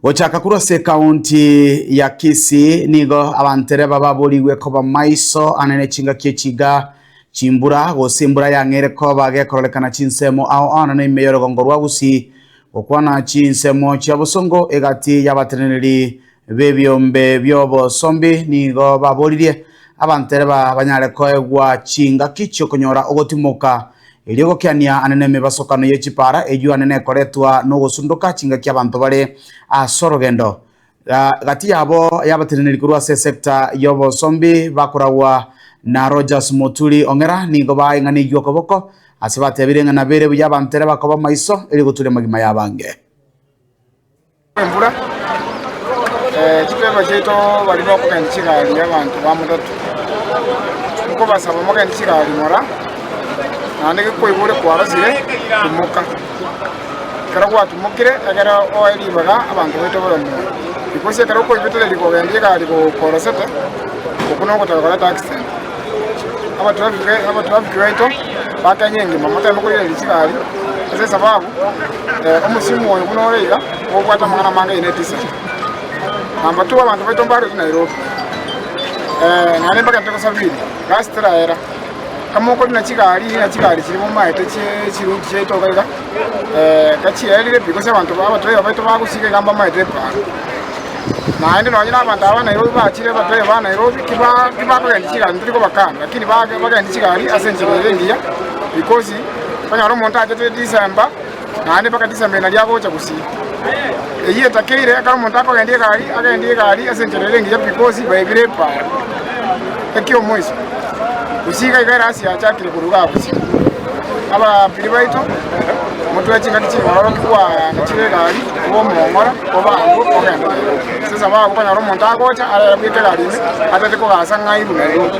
Gochaka korwa ase ekaunti ya Kisii nigo abantereba baborigwe koba maiso anene chingaki echiga chimbura gose embura yang'eire koba gekororekana chinsemo ao ao na ime y'orogongo rwa Gusii gokwana chinsemo chia bosongo egati y'abateneneri b'ebiombe bi'obosombi nigo baboririe abantereba banyare koegwa chingaki chi'okonyora ogotimoka Erio gokiania ane nemebasokano ye chipara, eyio ane nekoretwa nogosundoka chingaki abanto bare ase orogendo. Gati yabo y'abateneneri korwa ase esecta y'obosombi bakoragwa na Rogers Moturi Ong'era nigo baeng'anigwe okoboko ase batebire ng'a nabere buya abanto ere bakoba maiso erio goturia amagima y'abange. Embura, chidriver chiaito baria bakogenda chigari abanto ba matatu, nkobasaba mogende chigari ng'ora, naende gekwaigwa ore kwarosire, timoka. Ekero gwatimokire, ekero oe ribaga abanto baito babe moyo. Because ekero okoibetereria kogenda egari korosete, okwo nogotaka koreta accident. Abatraffic abatraffic baito, ba Kenya engima moteme korigereria chigari, ase esababu. Omosimu oyo buna ore iga, obwate amang'ana amange aye netiseti. Namba two abanto baito mbarwete Nairobi, naende mbagende gosafiri, gasi teraera. Kama okorina chigari, rina chigari chiria momaete chie chiruti chiaito iga iga, gachierire pi gose abanto abatraiva baito bagosiga iga mbamaete epara. Naende nonye na abanto aba ba Nairobi bachire abatraiva ba Nairobi ki ba ki bakogenda chigari ntori kobakana, lakini bage bagende chigari ase enchera ere engiya because. Okonyora omonto achete December, naende mpaka December eye nario agocha gusii. Eyio etakeire ekero omonto akogendia egari, agendie egari ase enchera ere engiya because baebire epaara. Ekiomoiso, gusii iga iga erasi yachakire korwa igaa gusii. Abaapiri baito, motwe chingaki chingororoki bwanachire egari, obe omong'ora, obe abwo ogende Nairobi. Ase esababu okonyora omonto agocha arere bweka egari ime, atete kogasa ng'a airwe Nairobi.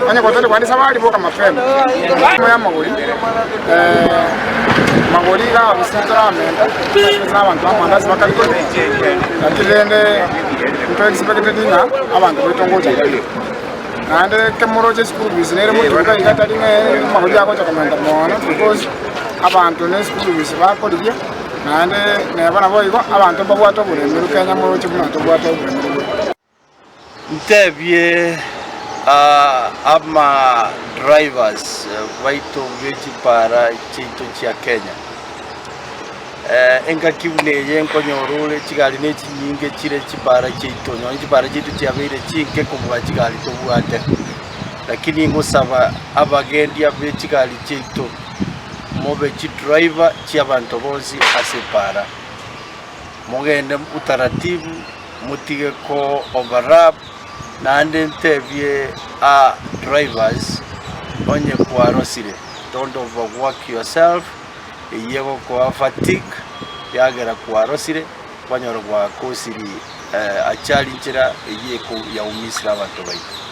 Onye gotari kogenda esabari boka mapema. Amo y'amagori, amagori iga gose toramenta ase abanto b'amandasi bakare koria, lakini rende nto expected ng'a abanto baito ngocha bare. Naende ekemoroche eschool fees nere motuko iga tari ng'a amagori agocha komenta mono because abanto ne eschool fees bakorigia, naende neba naboigo abanto mbabwate oboremeru Kenya moroche buna tobwate oboremeru bore. Ntebie ama drivers baito be chipara chiaito chia Kenya, engaki buna eye nkonyora ore chigari ne chinyinge chire chipara chiaito, nonye chipara chiaito chiabeire chinke kobua chigari tobwate. Lakini ngosaba abagendia be chigari chiaito, mobe chidriver chiabanto bonsi ase epara, mogende utaratibu. Motige ko overlap naende ntebie a drivers onye kwarosire don't overwork yourself eyio egokoa fatigue yagera kwarosire kwanyora gwakosiri achali nchera eyio eko yaumisire abanto baito.